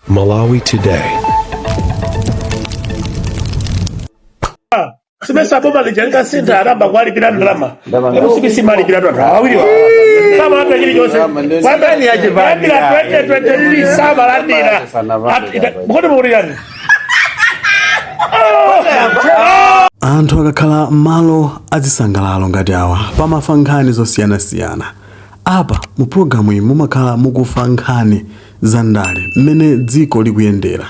Malawi Today. Simesa boma lija likasintha anayamba kuwalipira ndalama. MCP simalipira anthu awiriwa. Samalandira chilichonse. Kuyambira 2023 samalandira. Kodi mukulirani? Anthu akakhala m'malo azisangalalo ngati awa pamafa nkhani zosiyanasiyana. Apa mu pulogalamu iyi mumakhala mukufa nkhani za ndale mmene dziko likuyendera.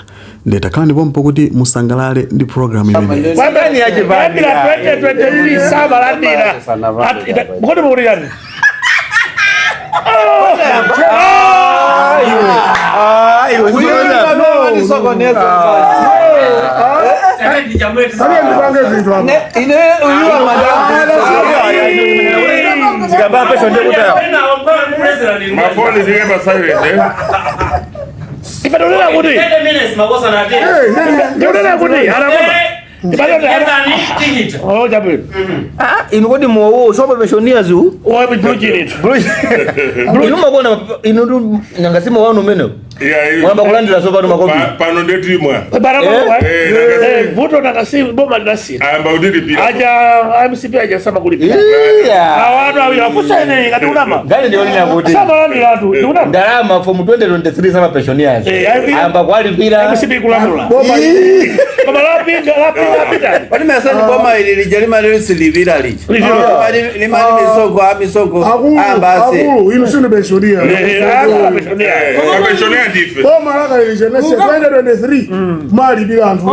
Ndiye takhalani pompo kuti musangalale ndi pulogalamu imeneyi. Kuyambira 2023 samalandira. Kodi mukulirani? Mafoni zile pa silent eh. Ife tikunena kuti tikunena kuti anakoma. Oh, chabwino. Ah, inu kodi mowo sopa pensioners u Oyo blue jean itu. Inu makona inu ndu nanga si mowa wanu umenewo. Yeah, yeah. Mwayamba kulandira sopano makopi. Pano ndetimwa. Barabara. Eh, Eh, vuto nakasi boma linasintha. Ayamba kutilipira. Aja MCP aja samakulipira. Yeah. Awatu awiri afusa ine ngati unama. Nkhani ndiyonena kuti Samalandira atu. Ndikunama. ndalama from 2023 za ma pensioners. Eh, Ayamba kuwalipira. MCP kulamula. Koma lapinga lapinga lapita. Kodi mesa boma ili lija limali silivira lija. Lija. Limali misonko a misonko Akulu, ambase. akulu, inu sinu pensioner. Eh, akula pensioner. Ma pensioner ndife. Boma laka ili chenese 2023 malipira anthu.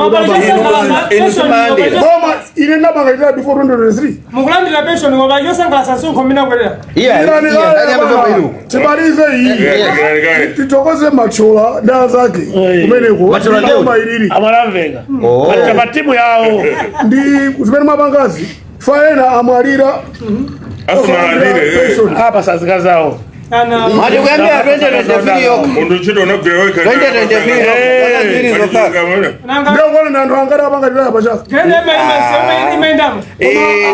Inu simalandira. Boma ine ndapanga retire before 2023. Mukulandira pension koma yosangalatsa msonkho mmene akwerera. Yeah, Irani yeah, kale ndani amazomba bwana. iluko. Timalize iyi. Tithokoze Machola ndi anzake kumeneko. Machola ndiye Boma ilili. Amalamvenga. Oh. Ati timu yawo. Ndi zimene mwapangazi. Faena amwalira. Asanalandire. Pension. Apa sazika zawo. Ana Mwati kuyambira 2023 yokha. Munthu ntchito unagwira wekha. 2023 yokha. Zaka ziwiri zokha. nanga Ndiyo kuona ndi anthu angati apanga retire pachaka. grade ima imaendamo.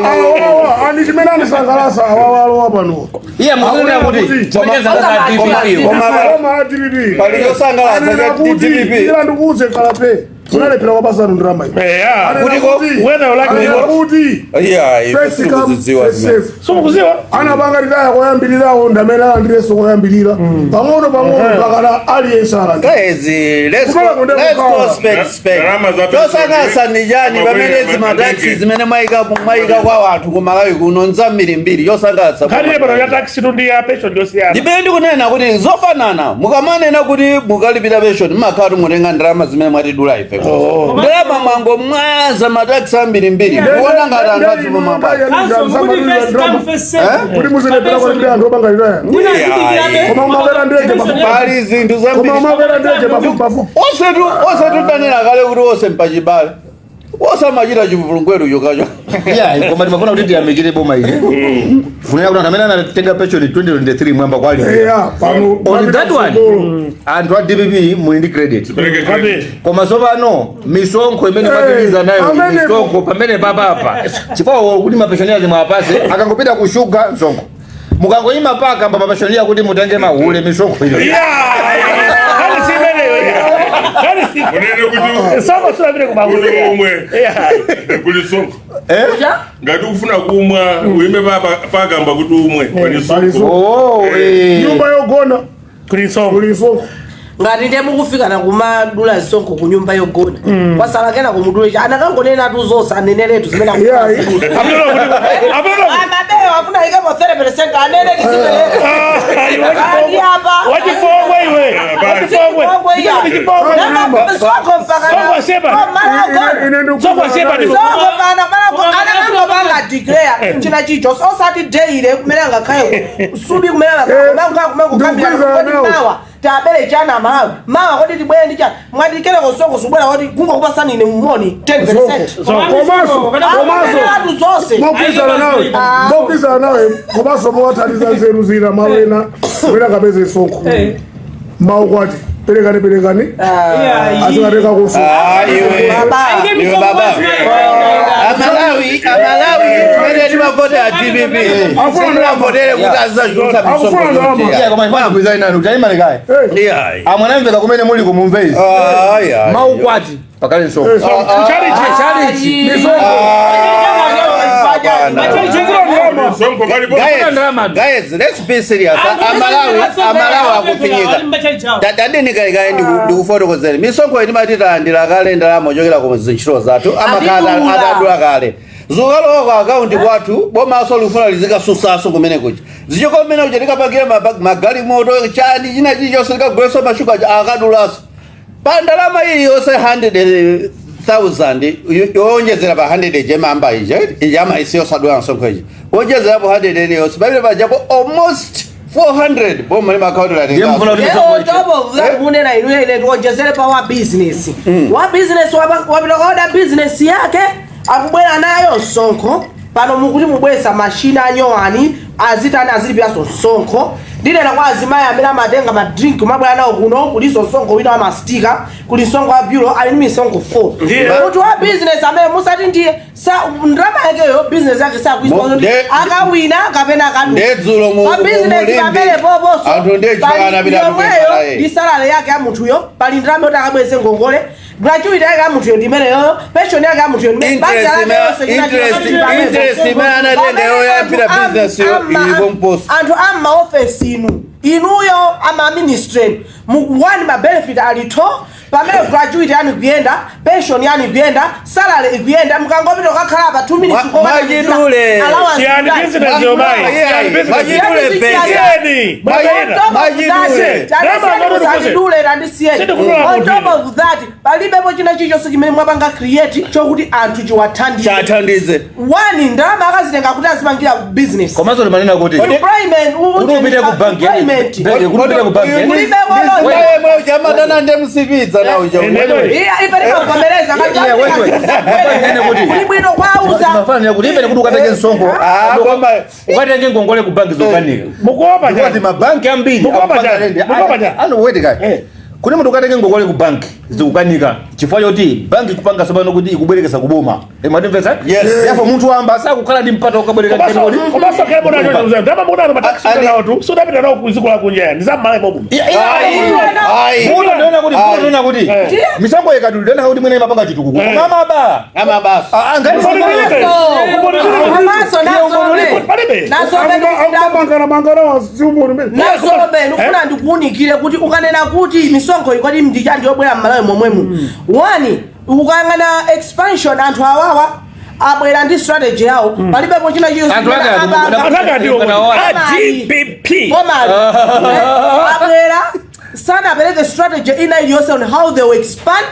Awawa ani chimene andisangalatsa awawa alowa pano. Iye mukunena kuti chimene sangalatsa DPP. Koma Boma la DPP. pali chosangalatsa Anena cha kuti DPP. ila ndikuuze kalape. Munalephera kuwapatsa ndalama iyi. Eh, ah. Anena Kutiko? kuti- Whether you like it anena or not. kuti Yeah, ife first come sitikuzidziwa first zimene. serve. Sumukuziwa? Anapanga retire koyambirirawo ndamene alandirenso koyambirira pang'ono pang'ono mpakana aliyense alandira. Guys, let's Kumala go, kunde let's go kukhala. spec spec. Ndalama za Chosangalatsa ndi chani Makwere, pamene zima tax mandege. zimene mwayika kwa anthu ku Malawi kuno nzambirimbiri chosangalatsa. Nkhani pano ya tax tu ndi ya pension ndiyosiyana. Ndimene ndikunena kuti zofanana mukamanena kuti mukalipira pension mmakhala kuti mutenga ndalama zimene mwatidula ife. Ndalama mwango mwaza ma tax ambirimbiri mukuona ngati anthu azipuma bwanji. Kanso mukuti first come first serve. Kuti muzilephera kulipira anthu opanga retire. Mwina azidikirabe. Koma umakwera ndege pafupi. Pali zinthu Koma zambiri. umakwera ndege pafupi pafupi. Onsetu onsetu tanena kale kuti onse mpachibale. Onse amachita chivulungweru chokacho. Yeah, koma timafuna kuti tiyamikire boma ili. Funira kuti anthu amene anatenga pension 2023 mwayamba kuwalipira. Eya, pano. On that one, anthu a DPP muli ndi credit. Kwambiri. Koma tsopano misonkho imene Eh, mwatiliza nayo amene- misonkho pamene papapa. Chifukwa kuti ma pensioners mwapase akangopita ku shuga msonkho. Mukangoyima paka pa ma pensioner kuti mutenge mahule misonkho iyo. Yeah. Nkhani si imeneyo. Nkhani si. Unene kuti Soko sura vile kuti kumahule. umwe Yeah. kuli sonkho. Ngati ukufuna kumwa uime pakamba kuti umwe pali Pali sonkho. sonkho. Oh, eh. Nyumba yogona Kuli soko. kuli sonkho. Ngati ndiye mukufikana kumadula zisonkho ku nyumba yogona kwasala kena kumudule anakangonena tu zonse aneneretu zimene Yeah, Ameno kuti ameno. amabeyo afuna ikepo 30% anene tizipereka Andi apa. Wachipongwe iwe. Wachipongwe. Chipongwe iya. Chipongwe. Sonko mpaka Sonko sema. Ine ndikukuza Sonko sema naye. ndipo. Sonko pana pana anakangopanga declare china chicho osati daily kumene angakhale subi kumene angakhale kumangokambira Ndikukuza kodi nawe. mawa tabere chana Malawi mawa kodi tibwere ndi chana mwatikere kosonko subwera kodi kungokupasani ine moni 10%. Komanso, komanso. Atu zonse. Mogwirizana nawe. Mogwirizana nawe. Komanso mowathandiza nzeru zina malo ena wena kapeze sonkho. Eh. Maukwati. Perekani perekani. Yeah. Azikatenga kusonkho. Ah, iwe. Baba. Aike Iwe misonkho baba. kwa zimayi. Amalawi Amalawi, Amalawi imene timavotera DPP, sitinavotere kuti azachulutsa Akufuna misonkho. ndalama. Iya, Chonchi. koma ifana kuizani nanu kuti ayimalekaye. Iyayi. Amwanamveka kumene muli kumumvezi. Ayi. Maukwati pakale msonkho. Charity. Msonkho palipo. Guys, guys, let's be serious. Amalawi, Amalawi akufinyika. Tadini kalekale ndikufotokozeni, misonkho imati talandira kale ndalama ochokera ku zintchito zathu, amakhala Atidula. atadula kale, zukalowa ku akaunti kwathu. Bomaso lifuna lizikasusaso kumene kuja, zichoko kumene kuja tikapangira magalimoto, chani, china chilichonse, tikaguleso mashuga akadulaso pa ndalama iliyonse 100,000 yowonjezera pa 100 jemamba ija ijama isiyosadula msonkho iji, kuwonjezerapo 100 iliyonse pamene pajapo almost 400 boma limakhautira. Ndiye mfuna kuti misonkho On top of that, munena inu, ine tiwonjezere pa wa business. Wa business wapita kaoda business yake, akubwera nayo msonkho. Pano mukuti mubwesa mashina anyowani, azitani, azilipiranso msonkho. Ndinena kwa azimayi amene amatenga ma drink umabwera nawo kuno, kuliso msonkho wina wa ma sticker, kuli msonkho wa bureau, ali ndi misonkho 4. Ndiye. Munthu wa business amene musati ndiye sa ndalama yakeyo, business yake sakuiziwa kuti akawina kapena akaluza. Ndedzulo Pa business mulimbi, pamene poposo anthu ndiye pali anapita yomweyo kupempha. ndi salary yake ya munthuyo, pali ndalama yoti akabweze ngongole, gratuity yake ya munthuyo ndi imeneyoyo, pension yake ya munthuyo ndi Interest interest imene anatenga yoyambira business yo ilipo mposo. Anthu ammaofesi inu, inuyo ama ministry one, ma benefit alitho pamene gratuity yanu ikuyenda, pension yanu ikuyenda, salary ikuyenda, mukangopita kukakhala pa 2 minutes Mwachidule. allowance Siyani ikuyenda. business yomayi. Siyani business. Mwachidule base. Siyani. Mwachidule. Mwachidule. On top of that, palibepo china chilichonse chimene mwapanga create chokuti anthu chiwathandize. Chathandize. One, ndalama akazitenga kuti azipangira business. Komanso timanena kuti Employment, kuti upite ku bank, employment. kuti upite ku bank, Kulibe koloni. Mwe uchamatana ndi msipidza na ucha. Iya, ipereka kuvomereza. Yeah, wait, wait. Nene kuti- Kuli bwino kwauza. Mafanira kuti even kuti ukatenge msonkho, Ah, koma ukatenge ngongole ku banki, zokanika. Mukuopa Because chani? mabanki ambiri Mukuopa akupanga chani? rent. Mukuopa chani? Ano, wait kaya. Kuti munthu ukatenge ngongole ku banki zikukanika chifukwa choti banki ikupanga tsopano kuti ikubwerekesa kuboma. Mwatimvetsa? Yes. Therefore munthu wamba sakukhala ndi mpata wokabwereka Komanso mtengo. komanso kale muna chocho mzee. Ndama muna ma tax nawo tu. Sudapita nawo kuziko la kunja. Ndizam'mala mobu. Ayi. Munthu ndiona kuti munthu ndiona kuti Eh. misonkho ikadulidwa ndaka kuti mwene imapanga chitukuko. Koma amaba. Amabasa. Ah, ngati Komanso nazobe Palibe. nazobe Akumabangana bangana siumboni mene. Nazobe ndikufuna ndikuwunikire kuti ukanena kuti misonkho ikwati ndichandi yobwera m'Malawi momwemu, one, ukayang'ana expansion, anthu awawa abwera ndi strategy yawo, palibepo china chilichonse Anthu ake chimene apanga. Anthu ake adiwo. Komali. A DPP. Komali abwera sanapereke strategy ina iliyonse on how they will expand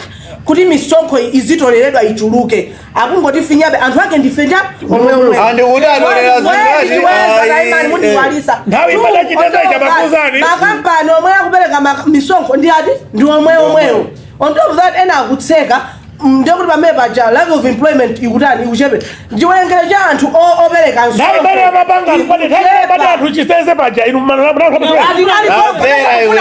kuti misonkho izitoleredwa ichuluke. Akungotifinyabe anthu ake ndife nja omweomwe. Andi kuti atolera zingati? Ayi, Mundiwalisa. Nthawi imene chitenda ichamakuzani. Makampani omwe akupereka misonkho ndi ati ndi omwe omwewo. On top of that, ena akutseka, ndekuti pamene paja lack of employment ikutani, ikuchepe. Chiwerengero cha anthu opereka Nthawi imene amapanga anthu pali nthawi imene amapanga anthu chiteze paja inu Ati- Apera iwe.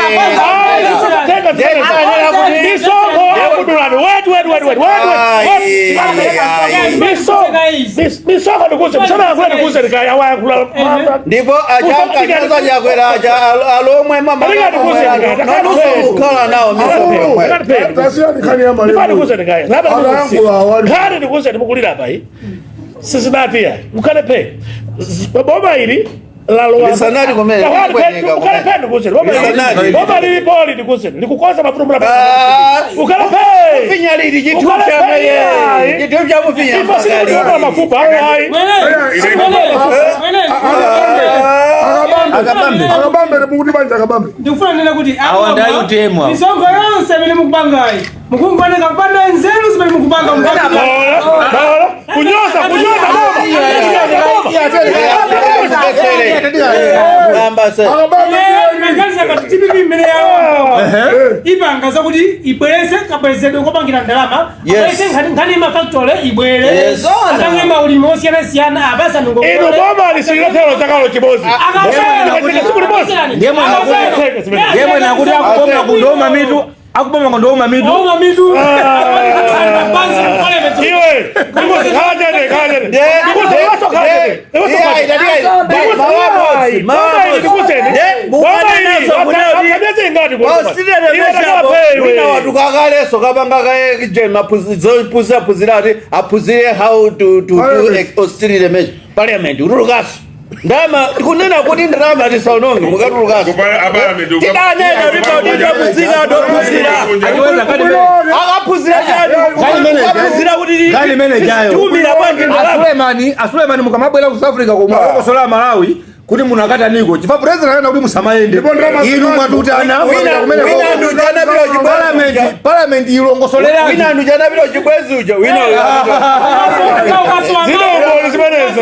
Misonkho akudulani. Wait, wait, wait, wait, wait, wait. Ayi, ayi. Misonkho ndikuze msana ndikuze ndikayawayankhula. Ndipo achakachaza chakwera acha alomwe mamanuso kukhala nawo misonkho yomwe. Tasiyani nkhani ya malemu. Nkhani ndikuze ndimukulira apa iyi sizinati yayi, mukhale phe, boma ili lalowa. Lisanati kumene, Mukhale kumene. phe, ndikuze Lisanati. boma lilipoli, ndikuze likukoza mafuta mula. Ah, Mukhale phe. Finya liti chithupsa mweye. Chithupsa mufinya. Ifo sikutoka mafupa ayi. Akabambe. Akabambe, mukuti banja akabambe. Ndikufuna nena kuti Awa ndi aboma, UTM awa. misonkho yonse imene mukupangayi mukungoneka kupanda nzeru zimene mukupanga. Baola, baola, kunyoza, kunyoza boma, kunyoza boma. Akabambe. Maganiza ngati DPP imene yawo ipanga zakuti ibwerese kabwerezedwe kopangira ndalama, abwerese nkhani ma factory ibwere, apange maulimi osiyanasiyana, abasa. Inu boma lisililethero chakalo chimodzi. Siku limodzi. Ndiye mwene akuti akuboma kudoma mitu. Akuboma ndouma mitu. Ouma mitu. Pansi mu parliament. Iwe, ndikuze khala chete, khala chete. Ndikuze iwenso khala chete. Iwenso khala chete. Ndikuze, wina watukakaleso kapanga kaphunziraphunzira ati aphunzire how to do austerity measure parliament utulukaso ndama kunena kuti ndalama tisaononge mukatulukaso tidanena kuti tophunzira Achiweza kali akaphunzira chani akaphunzira kuti Kali imene jayo. tiumira bwanji ndalama? Asulemani, Asulemani, mukamabwera ku South Africa komwe akosola Malawi kuti munthu akataniko chifukwa president anena kuti musamayende. Ndipo ndalama Inu mwatutana. Wina ndujanapita chibwezi. Parliament ilongosolera. Wina ndujanapita chibwezi uja wina. Zinomboli zimenezo.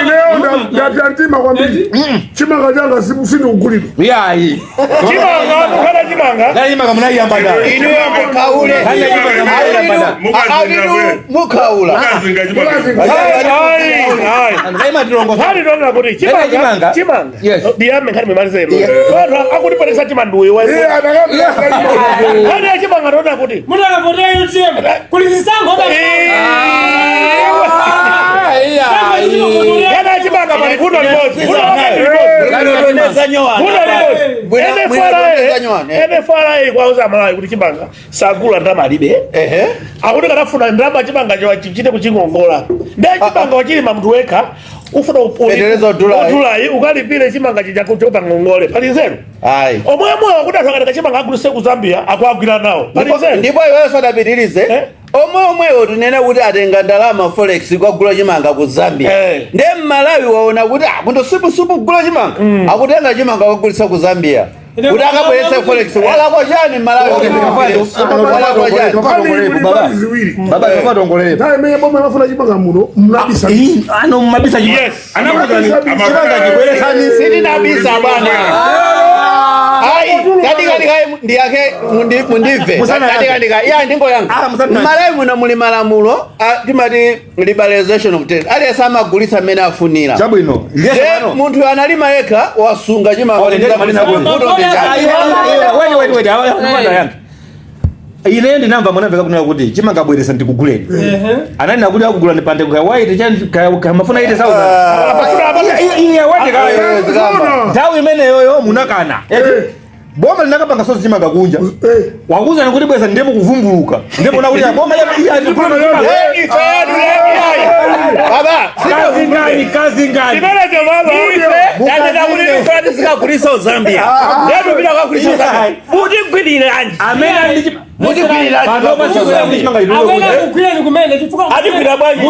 Ineyo ndapya mtima kwambiri. Chimanga changa sindikugulidwa. Yayi. Chimanga, kukhala chimanga. Ngati chimanga munayiyamba ndani? Inuyo mukhaule. Mukazinga. Mukhaula. Mukazinga chimanga. Ayi, ayi. Ngaima tilongosola. Nkhani ndonena kuti chimanga chimanga. Chimanga. Yes. Ndiyambe nkhani mwimalizero. Anthu akutipatisa chimanduyo. Iye adakamira. Nkhani ya chimanga ndonena kuti Munthu akavotera UTM kuli zisankho. Nkhani ya chimanga pali vuto limodzi. Vuto limodzi. Vuto limodzi. NFRA, NFRA kwauza Malawi kuti chimanga sagula, ndalama alibe. Akuti kanafuna ndalama chimanga chichite kuchingongola. Ndiye chimanga wachilima munthu wekha ufuna Fetereza udulayi. udulayi ukalipire chimanga chija kuchoka ngongole pali nzeru? Ayi. Omwe akuti anthu akatenga chimanga agulise ku Zambia akuagwira nawo, pali nzeru? Ndipo iweyo sadapitirize. Eh? Omwe omwewo tinene kuti atenga ndalama forex kwagula chimanga ku Zambia. Ndiye Mmalawi waona kuti ah, kundo sipusipu kugula chimanga, akutenga chimanga kwagulitsa ku Zambia kuti akabweretse forex. Walakwa chani Mmalawi? Walakwa chani? Nkhani ili mbali ziwiri. Baba, tofatongolere. Nthawi imene bomwe amafuna chimanga muno mnabisa. Ano mumabisa chimanga. Yes. Chimanga chibweresani. Sitinabisa bwana, ayi. Katikati ndiyake mundibve. Musana yake. Katikati iya ndingoyanga. Ah, musana yake. Mmalawi muno muli malamulo, timati liberalization of trade. Aliyense amagulitsa mmene afunira. Chabwino. Ndiye Ye pano. munthu analima yekha wasunga chimanga. Oh, ndiye manena kuti. Vuto ndi chani? Wait, wait, wait. Awa, ine ndinamva mwanamveka kunena kuti chimanga bweresa ndikuguleni. Ananena kuti akugula ndi pande kaya white chani kaya mafuna 80,000. Iye wati kaya. Zona. Nthawi imeneyoyo munakana. Boma linakapanga sozi chimanga kunja. Wakuuzani kuti bweza, ndiye mukuvumbuluka. Ndipo nakuti boma Eh, ife yanu yayi. Baba, kazingani kazingani. Zimenezo baba. ife tanena kuti tifuna tizikagulitsa ku Zambia. Ndiye tupita kukagulitsa ku Zambia. Mutigwiriranji? Amene ali Mutigwiriranji? pano pasikuya kuti chimanga Akwena chituluke. kugwirani kumene chifukwa Atigwira bwanji?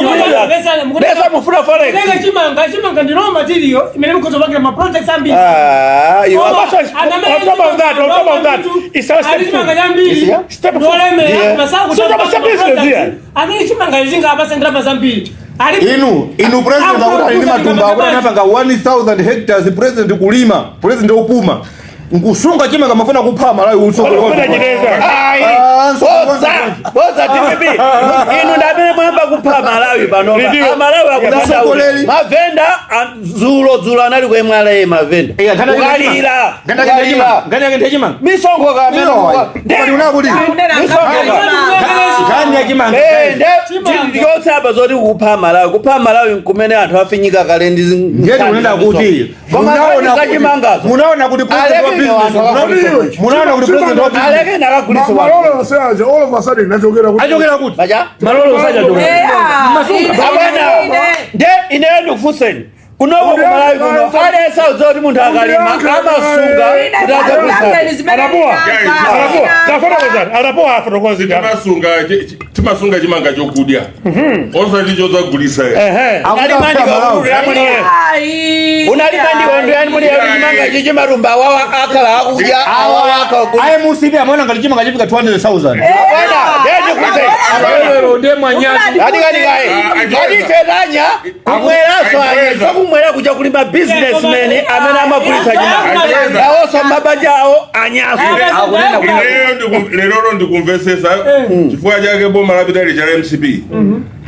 Besa mufuna forex. Kutenga chimanga, chimanga ndi raw material imene mukhoza kupangira ma projects ambiri. Ah, iwe. Koma, On top of that, on top of that, it's a step chimanga two. chambiri Step four. ndolemera. So that's a business here. Amene chimanga chinga apase ndalama zambiri. Inu president akuti ali ndi matumba, akuti anapanga 1000 hectares. President kulima, president opuma nkusunga chimanga, mafuna kupha Malawi usogolo. Kupita chineza. Ayi. Bodza. Bodza TPP. Inu ndamene mwamba kupha Malawi panopa. Ndiyo. Amalawi akudandaula. Mtsogoleri. Mavenda zulo zulo anali ku MRA mavenda. Kukalira. Kukalira. Ngani yake ndechimanga. Misonkho kamene. Kuti ngani yachimanga. Eh, nde yotsapa zoti kupha Malawi, kupha Malawi nkumene anthu afinyika kale ndi Ngeti unenda kuti Koma munaona nkhani zachimangazo. Munaona kuti president wa Aleke business anthu munaona kuti president wa business Aleke nakagulitsa wanthu. Malolo onse aja all of a sudden nachokera kuti Achokera kuti? Bacha? Malolo usaja achokera. Abwana, nde ineyo ndikufunseni kunoko kumalawi kuno aliyense audziwa kuti munthu akalima amasunga kuti adzagulitsa. Anapoa. Anapoa. Tafotokozani. Anapoa afotokozi. Timasunga chimanga chokudya, osati chodzagulisa. Ehe. Unalima ndi ondo yani muli chimanga chichi matumba awawa akhala akudya awawa akhala. Ayi, musibi amaona ngati chimanga chifika 200,000. Abwana, nde ndikufunseni. Lero ndiye mwanyazi. Katikatikayi ngatitetanya kumweraso anye kumwera kuja kuli ma businessmen amene amagulitsa chimanga nawonso mabanja awo anyaso. Ineyo lerolo ndikumvesesa chifukwa chake boma lapitali cha MCP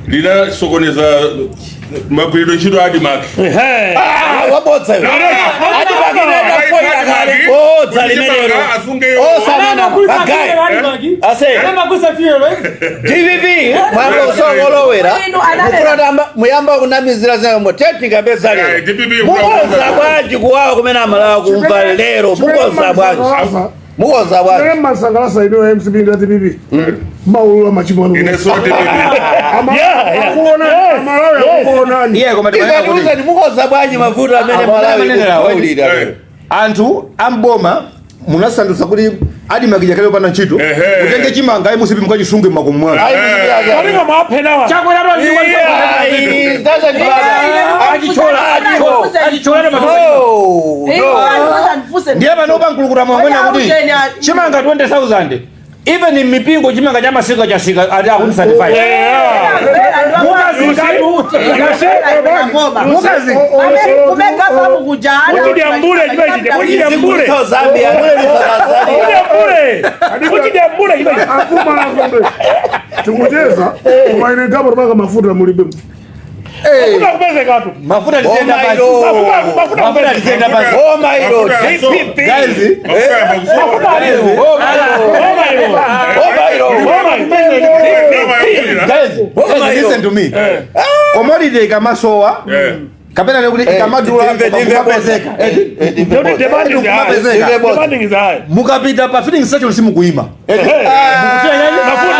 linasokoneza. Magwiridwe ntchito ADMARC. Ehe. Ah, wabodza iwe. ADMARC inaenda foila kale. Bodza limenelo. Osanena bagayi. Ase. DPP mwamba usongolowera. Inu ananena. Mufuna tamba muyamba kunamizira zina mo tetinga mbeza lero. Eh, DPP Mukoza bwanji kuwawa kumene amalawa kumva lero. Mukoza bwanji. Mukoza bwanji. Chimene mmasangalasa inu MCP ndi DPP. Maulula machimo anu. Ine so DPP. Yeah. Akuona Malawi akuonani. Iye koma timanena kuti Ikatiuza ni mukoza bwanji mavuto amene Malawi Amanenera, kuulira. Anthu amboma munasandutsa kuti ADMARC kale opanda ntchito. Utenge chimanga MCP mukachisunge mmakomo mwanu. Kalinga mwaphenawa. Ai, sasa Achichola. No, no. Ndiye pano pankulukuta mwamwena kuti chimanga 20,000, even mipingo chimanga cha masika chasika ati akuti 35. Mukazi. Muchidya mbule chimechi, muchidya mbule. Zambia, Tanzania. Muchidya mbule. Muchidya mbule chimechi. Akuma nakombe. Tikucheza koma ine gapo mpaka mafuta mulibe. Mafuta kupezeka tu. Mafuta lizienda Boma basi. ilo. Mafuta Mafuta kupezeka. lizienda basi. Boma ilo. Mafuta ya so. DPP. Guys, Mafuta ya makusudi. Mafuta alipo. Boma ilo. Boma ilo. Boma ilo. Boma ilo. Guys, guys, listen to me. Commodity ikamasowa kapena nekuti ikamadula kumapezeka. Yoti demand is high. Kumapezeka. Demand is high. Mukapita pa filling station simukuyima. Mafuta.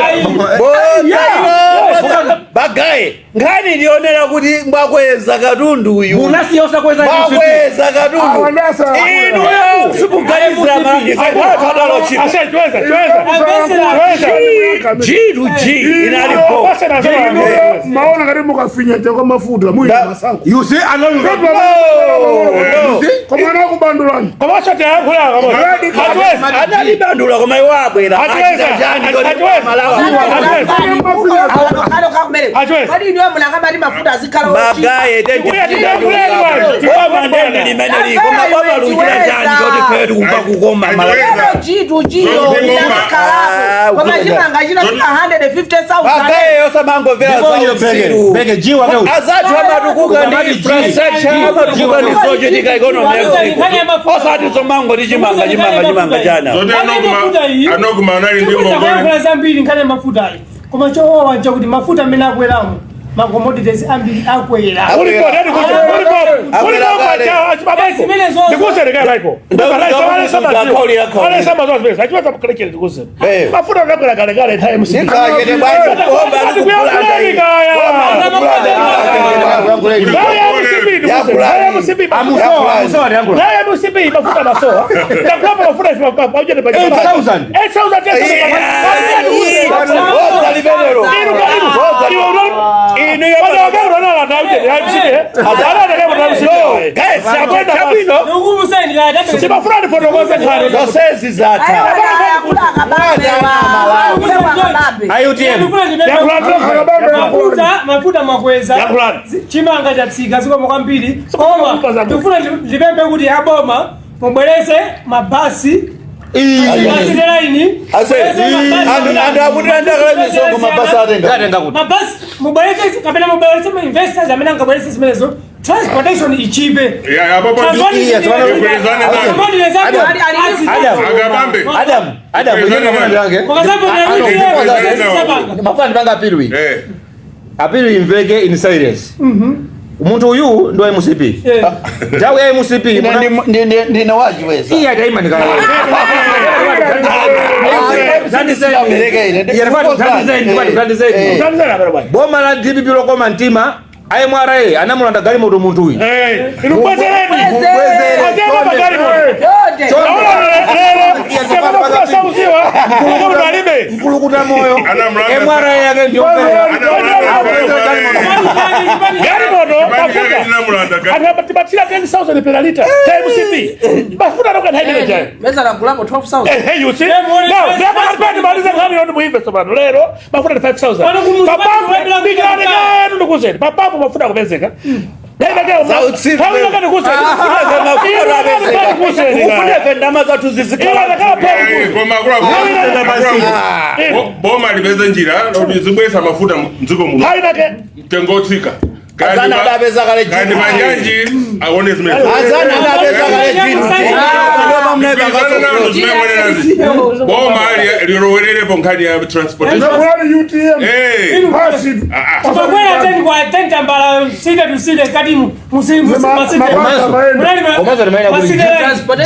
Bodza bagaye. Nkhani ndionera kuti mwakweza katundu uyu. Munasiya osakweza. Mwakweza katundu. Awandasa. Inu simuganizira manje. Ase chweza, chweza. Chweza. G to G inalipo. Pasa na zoa. Maona kati mukafinya chakwa mafuta muyi masango. You see another. No. You see? Koma anakubandulani. Koma sote yakula kama. Hatuwezi. Analibandula koma iwo abwera. Hatuwezi. Hatuwezi. Kodi inuyo munakabati mafuta azikhala? Bagaye. Boma ndende limene liko maboma luchira chani choti fetu kumva kukoma Malawi. Chitu chiyo inakakhalako koma chimanga chinafika 150,000. Bagaye yosamangomvera Ndipo zausiru. Peke jiwa leo. Azathu amatukuka ndi infrastructure, amatukuka ndi zochitika economy ya dziko, osati zomango ndi chimanga, chimanga, chimanga chana. Zoti anokuma anali ndi ngongole. Kuyankhula zambiri nkhani ya mafutayi, koma chowawa nchakuti mafuta amene akweramo, ma commodities ambiri akwera. Kuliko nani kucho? Kuliko. Kuliko kwa achibabaiko. Ndikusereka laiko. Wale sama zote pesa. Achiwa tabukelekele ndikuse. Mafuta ndakula kale kale time si. Nikakete bwanji boma likukulanda iyi. Boma likukulanda. Haya MCP ndikuse. Haya MCP. Amusowa, amusowa yangu. Haya MCP mafuta masoa. Ndakula mafuta ifa pamoja na 8,000. 8,000. Bodza limenelo. Inu inu. Inu Guys, chabwino. Simafuna ndifotokoze nkhani. Zonsezi zatha. IUTM. Mafuta mwakweza, Yakulani. chimanga chatsika, zikomo kwambiri, koma tikufuna ndipemphe kuti aboma mubwerese mabasi basi line. Ase, anthu akuti andakala misongo mabasi atenga. Ngatenga kuti. Mabasi mubwerese kapena mubwerese ma investors amene angabwerese zimenezo, transportation ichipe. Ya, apopo Akabambe. Adam, Adam, ine mafuna ndilange. Mafuna ndipanga appeal iyi. Appeal imveke in silence. Munthu uyu ndi wa MCP. Nthawi ya MCP Ndine wachiweza. Iye ataima ndikala. Pereka ine. Boma la DPP lokoma mtima, IMRA anamulanda galimoto munthu uyu. Inu bwezereni. Ajenga magari moto. Naona lero sema sauziwa. Kuko alibe. Mkulukuta moyo. Anamulanda. MRA yake ndio. Gari moto mafuta. Anamulanda. Anatibatira 10,000 per liter. MCP. Mafuta roka nhaile jayo. Meza nagulako 12,000. Eh, you see? Now, ndipo alipeni maliza nkhani yonu muimve tsopano. Lero mafuta ni 5000. Pano kumuzi Papapo kwanu ndikani kanu ndikuzeni. Papapo mafuta kupezeka. Zautsiru. Mafuta Ufune ndama zathu zizikhala. Koma boma lipeze njira loti zibwesa mafuta mdziko muno mtengo otsika. Azana adapeza kale Kandi G2G. manjanji aone zimene. Azana adapeza kale G2G. Ndio mnaweka Kupikisana nazo zimene mwanena nazo. Boma lilowererepo nkhani ya transportation. Ngakwali UTM. Eh. Basi. Kumakwera 10 kwa 10 tambala site to site kati musimu masite. Komanso timaena kuti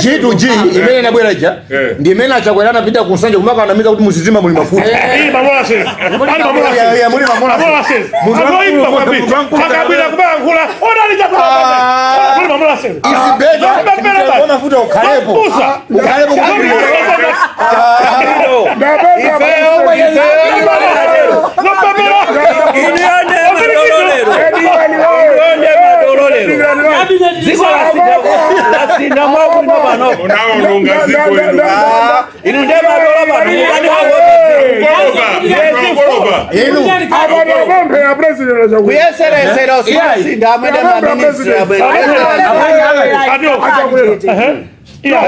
G2G imene inabwera ija ndi imene achakwera anapita kunsanje kumakanamiza kuti muzizima muli mafuta. Iyi mamolasses. Ali mamolasses. Yeah, yeah, muli mamolasses. Mamolasses. Munthu Anoimba wamkulu, kwambiri. munthu wamkulu. Akabwira kumayankhula. Onani chakula. Muli mamolasses. Isibeta Zopepera basi. mafuta ukhalepo. Zopusa. Ukhalepo kwambiri. Zopepera. Dziko lasintha mwakuno pano. Unaononga dziko ilo. Inu ndiye madola pano. Koloba. Inu Abambe ya president achakwera. Kuyeseresera usasintha amene maministri amene. Adio. Iya.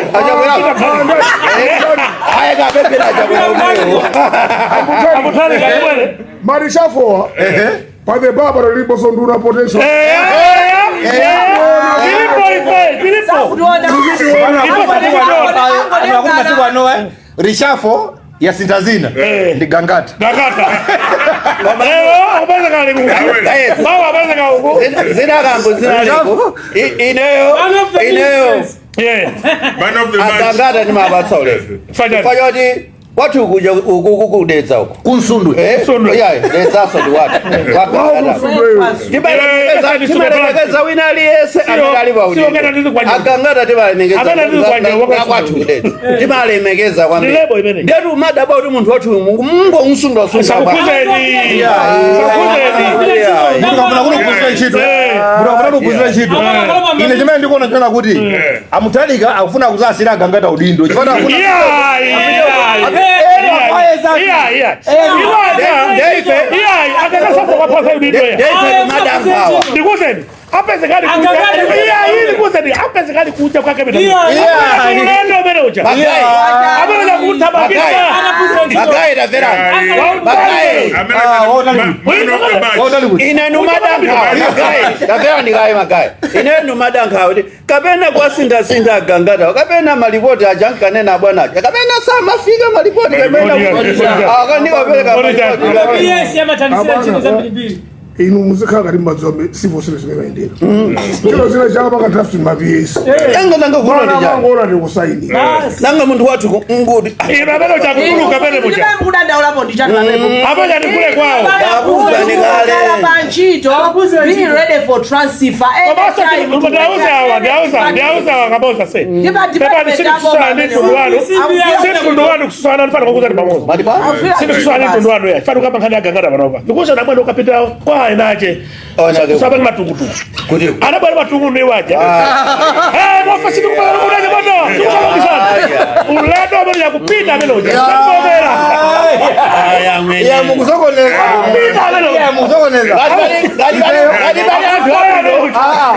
Aye kapepera achakwera umewo. Akutali kabwere. Marishafoa. Pade baba lilipo nduna potential. Filipo ife, Filipo. akuti masiku ano reshuffle yasintha zina ndi Gangata. Gangata. Lero akupeza kale kuku. Bawa apeza kale kuku. Zinakambo zinaliko. Ineyo ineyo Yeah. Man of the match. agangata ndimapatsa ulemu. Fanyani. Fanyoti kwathu kuja ukukudetsa uko. Kunsundwe. Eh, Sundwe. yeah, detsaso ndi watu. Timalemekeza wina aliyense amene ali pa Sio kena ndizi kwa nyumba. Agangata timalemekeza Amene ndizi kwa nyumba, na kwathu kudetsa. Timalemekeza kwambiri. Ni lebo imene. Ndetu umadaba kuti munthu wathu mungomsundwa sundwa. Sakukuzeni. Sakukuzeni. Mukafuna kuti kuphunzira ntchito. Mukafuna kuti kuphunzira ntchito. Ine chimene ndikuona chona kuti amutalika akufuna kuzasira agangata udindo. Chifukwa akufuna Iya, iya. Iya, iya. Ndeife. Iya, akakasasa kwa pasa udindo ya. Ndeife madamhawa. Ndikuzeni. Apezekali kuja. Iya, hii ndikuzeni. Apezekali kuja kwake mimi. Iya. Ulendo mbele uja. Magai. Amene kutabakisa. Magai tamverani. Magai. Man of the match. Wautali kuti. Ine numadankawa magai. Tamverani kaye magai. Ine numadankawa kuti kapena kwasinthasintha agangata kapena malipoti aja nkanena bwana aja kapena samafika malipoti kapena Malipoti. akandikapereka malipoti. Yes, yamathandisira ntchito zambirimbiri. Inu muzikhala kati mmadziwa civil service imayendera. Chilo zina chaka paka draft ma PS. Nanga nanga vulo ndi chani. Angona ndi kusaini. Nanga munthu wathu ngudi. Ine amene uchakutuluka pene muja. Kudandaulapo ndi chani pamenepo. Amene ndikule kwawo. Ndakuuzani kale. Kukhala pa ntchito, be ready for transfer Komanso anytime. ndauza awa, ndauza, ndauza awa kaboza se. Ndiba Pepani department sindi yabo kususana ndi mtundu wanu. Sindi mtundu wanu kususana ndifana kukuza ndi pamodzi. Matipa? Sindi kususana ndi mtundu wanu ya. Fana kukamba nkhani ya Gangata panopa. Ndikuza na bwana ukapita kwa enache. Onake. Usabani matukutuku. Kuti Anabwana matukutuku ni waja. Eh, mwafa sindi kupata kudaje bwana. Tukusalongisana. Ulendo amene yakupita amene uja. Sakubomera. aya mwene. Ya mukusokoneza. Kupita amene uja. Ya mukusokoneza. Ngati pali anthu abwino.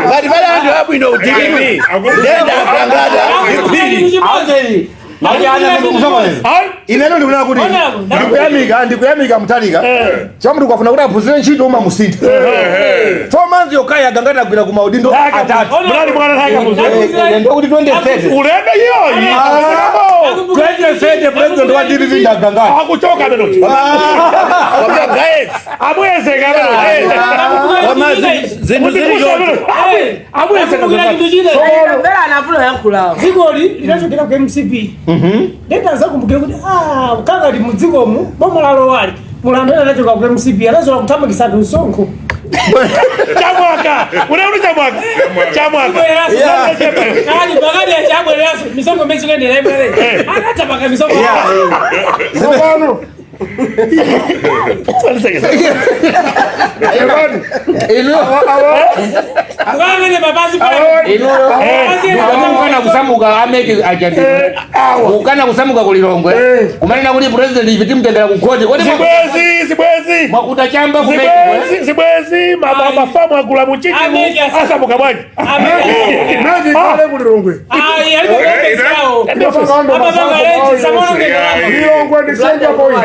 Ngati pali anthu abwino udilimi. Ndenda agangata. Ndiphiri. Auteli. Mali ana mukusokoneza. Ai. Ineno ndikunena kuti ndikuyamika ndikuyamika Mutharika. Chamuti ukafuna kuti aphunzire ntchito umamusintha. 4 months yokhayi agangata agwira ku maudindo atatu. Mlali mwana thaka muzo. Ndokuti 2030. Ulendo hiyo. 2030 president wa DPP ndagangata. Akuchoka amene uja. Koma guys. Amuyezeka amene uja. Koma zinthu zili choncho. Mvera anafuna yankhulawo. Dzikoli linachokera ku MCP. Ndenda zakumbukira kuti ah, kakati mudzikomu boma lalowali mulandu anachoka ku MCP anazola kuthamangitsa anthu msonkho. Chamwaka. Unaona chamwaka. Chamwaka. Kali pakati achabwereranso misonkho imene ibwere anathamanga misonkho. Tsopano. Ebani. Akamene mapazi Mukana kusamuka ameki ajandi mukana kusamuka kulilongwe kumanena kuti president ife timutengera ku khoti kodi Zibwezi, zibwezi. Zibwezi. Mwakuta chamba kumene. Zibwezi, zibwezi, mafamu agula muchiti Ameki asamuka bwanji. MEC kale ku Lilongwe. Ayi, alipo office yawo. Lilongwe ndi center point.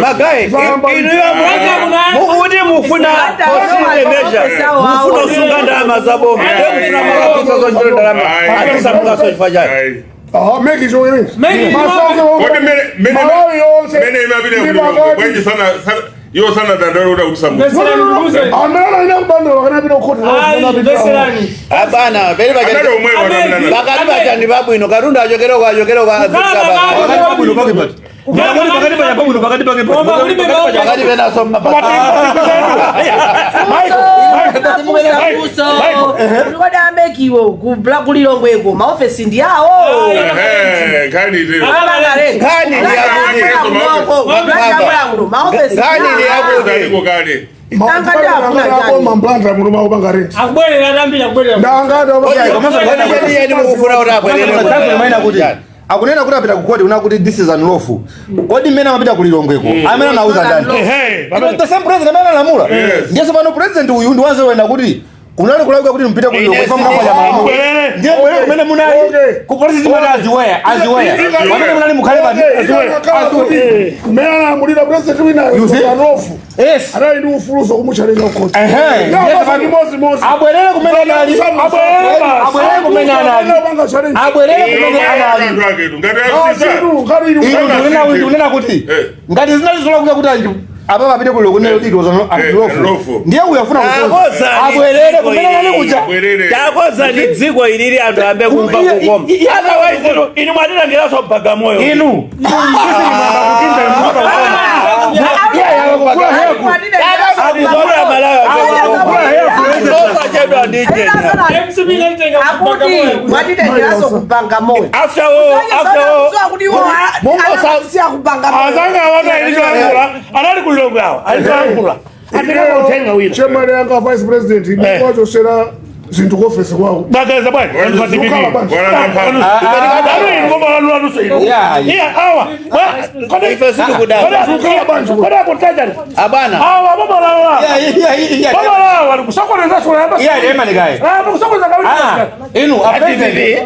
Magayi, inuyo mukuti mufuna austerity measure, mufuna usunga ndalama za boma, ndiye mufuna malapisa zonjero ndalama atisamukaso chifukwa chake. Aha, MEC chowerenga. MEC Masankho Kodi Malawi yonse. mene imapita Ndi kulilongwe pakati. bwanji sana iwo sana dandalo kuti akusamuka. Veserani ndikuze. Amene anaina kubandula pakanapita kukhoti. Ayi, veserani. Abana pere Anali pacha omwewo anamnana. pakati pacha ndi pabwino, katundu achokereko achokereko Pakati pabwino pake pati. Pakati pacha pabwino pakati pake pati. Koma kulibe maofesi. pakati penaso Kodi a MEC wo ku Lilongweko maofesi ndi awo. Ehe, nkhani itero. Nkhani ndi yakuti- Maofesi Nkhani ndi yakuti- Kaliko kale. Boma mblanda muno maupanga rent. Akubwerera atambiri akubwerera. Ndangati mukufuna kuti abwerere Maina kuti akunena kuti apita kukoti kuna kuti this is unlawful. Kodi mmene amapita kulilongweko amene anauza ndani? Ehe, It was the same president amene analamula. Yes. Ndiye pano president uyu ndi wanzeru wena kuti kunali kulakwika kuti mpite kulilongwe kwa mnamwa malamulo. Bwerere. Ndiye bwerere kumene munali Okay. ku polisi timati aziweya aziweya. Pamene munali mukhale pati. Mmene analamulira president winayo You see? unlawful. Yes. Anali ndi ufuluso kumuchalenga kukhoti. Ehe. Ndiye pano- Chimodzimodzi. Abwerere kumene anali. Abwerere kumene anali. Abwerere kumene anali. Anthu aketu. Ngati afisa. Inu ndikunena kuti Eh. ngati zinali zolakwika kuti anji apa papite kulilongwe kunena kuti it was unlawful. Unlawful. Ndiye uyu afuna kukonza. Akoza Abwerere kumene anali kuja. Abwerere. takoza ni dziko ilili anthu ambe kumva kukoma. Otherwise inu mwatilangiranso Bagamoyo. Inu. Sisi ni mwamba kukinda mwana Akuzora Malawi. Osachedwa ndi Kenya. MCP inalitenga Akuti Bagamoyo. mwatitengeraso kubanga moyo. After all, after all, Azanga awatu alichoangula, anali kulilongwe awo, alichoangula. Atikama uthenga wina. Chairman yanga vice president ndikuwachosera zinthu ku office kwawo. Bagaza bwanji, anthu a DPP. Zukhala bwanji. Walanda mphamvu. Anu inu koma lanu anuso inu. Yeah, yeah. Iya, awa. Ife sitikudabwa. Kodi akutaja. Abana. Awa, boma lawa. Boma lawa, likusokoneza sura yamba. Iya, ema nikae. Ah, kusokoneza kawiri. Ah, inu a president. Eh,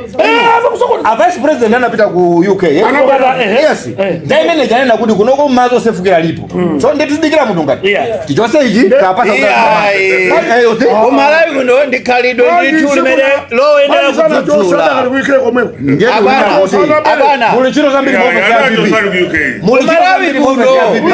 kusokoneza. A vice president anapita ku UK. Eh? Anapita, eh. Yes. Eh. Ndiye imene janena kuti kunoko madzi osefukira alipo. So ndetizidikira munthu ngati. Yeah. Tichonse ichi tapasa Iya, Eh, you see? Kumalawi kuno ndikhalidwe ndithu limene loyenera kudzudzula. Komweko. Ndiye Abana, kunena kuti abana. muli ntchito zambiri mu office ya Anacho VP. sali ku UK. Muli ntchito Kumalawi zambiri mu office ya kuno VP.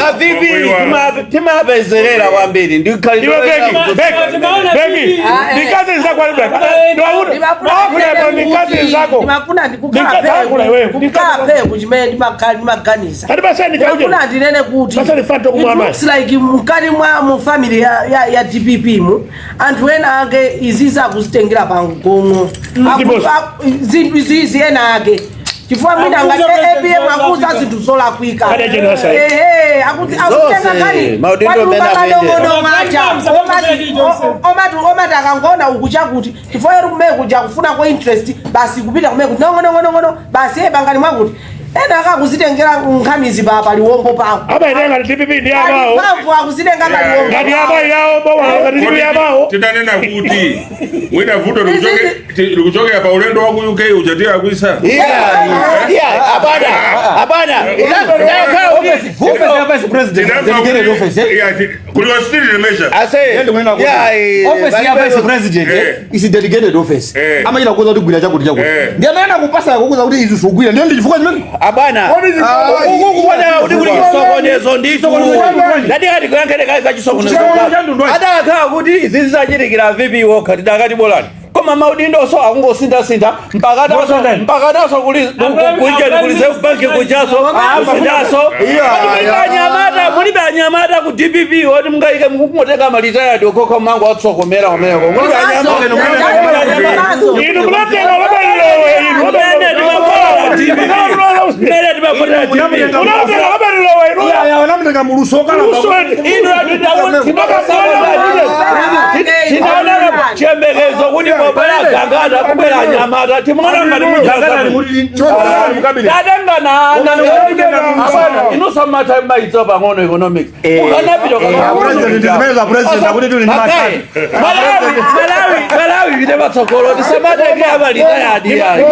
ma VP timapezerera kwambiri ndikhalidwe Iwe loyenera Beki, kudzudzula. Beki, Beki, ndikazi zako ali black. Ndiwakuda, ndikazi zako. Ndimafuna Ndikakula iweyo. ndikukhala pheku chimene ndimaganiza. Kati basani kauje. Ndimafuna ndinene kuti Basani fato it kumwa looks like mkati mwa mu family ya DPP mu anthu ena ake izizi akuzitengera pangong'o. Ndiposo. Zinthu izizi ena ake chifukwa mwina Akuza ngati president APM akuza zolakwika. zinthu zolakwika. Kadi achene wasayi. Ehe, akuti akutenga kani maudindo amene akuyendera. madongodongo aja omati omati akangona uku chakuti chifukwa yeri kumene kuja kufuna kwa interest basi kupita kumene kuti nongonongono basi e bangani mwakuti ena akakuzitengera nkhanizi pa paliwombo pawo. Aba itenga DPP ndi abawo. Mphamvu akuzitenga paliwombo. Ngati abayi yawo boma ngati DPP yabawo. Titanena kuti mwina vuto likuchokera pa ulendo wa ku UK uchatiya kuisa. Iya, iya, abana, abana. Office ya vice president. Dedicated office. eh? Kuli austerity measure. Ase, Ndiye ndikunena kuti iya, office ya vice president Eh. is a dedicated office. Eh. Amachita kuuza kuti gwira chakuti chakuti. Eh. Ndiye amene akupasa kukuza kuti izi sugwira. Ndiye ndi chifukwa chimene abana. Uku kuona kuti kuli chisokonezo ndithu. Ndati kati kuyankhele za chisokonezo. Adakhala kuti izi zisachitikira VP wokha tidakati bolani. Koma maudindoso akungosintha-sintha mpakataso kunja kuli Reserve Bank kujaso kusindaso. Mulibe anyamata, mulibe anyamata ku DPP oti mungayike mukungotenga ma retired okhokha mango atsokomera kumeneko. Mulibe anyamata. Inu munatenga lobelilowe inu. Mene timakola DPP. Mene timakola DPP. Munatenga lobelilowe inu. Ya ya wanamutenga muluso kala. Luso. Inu tinaona chiyembekezo kuti mobala Gangata kubwera anyamata timuona ngati Gangata mujaza. Muti Tatengana inusamata maitso pang'ono economics ukanapita. President, zimene za president akuti tuli ndi Malawi, Malawi, Malawi vite patsogolo, tisamatenge amalitayadi yayi.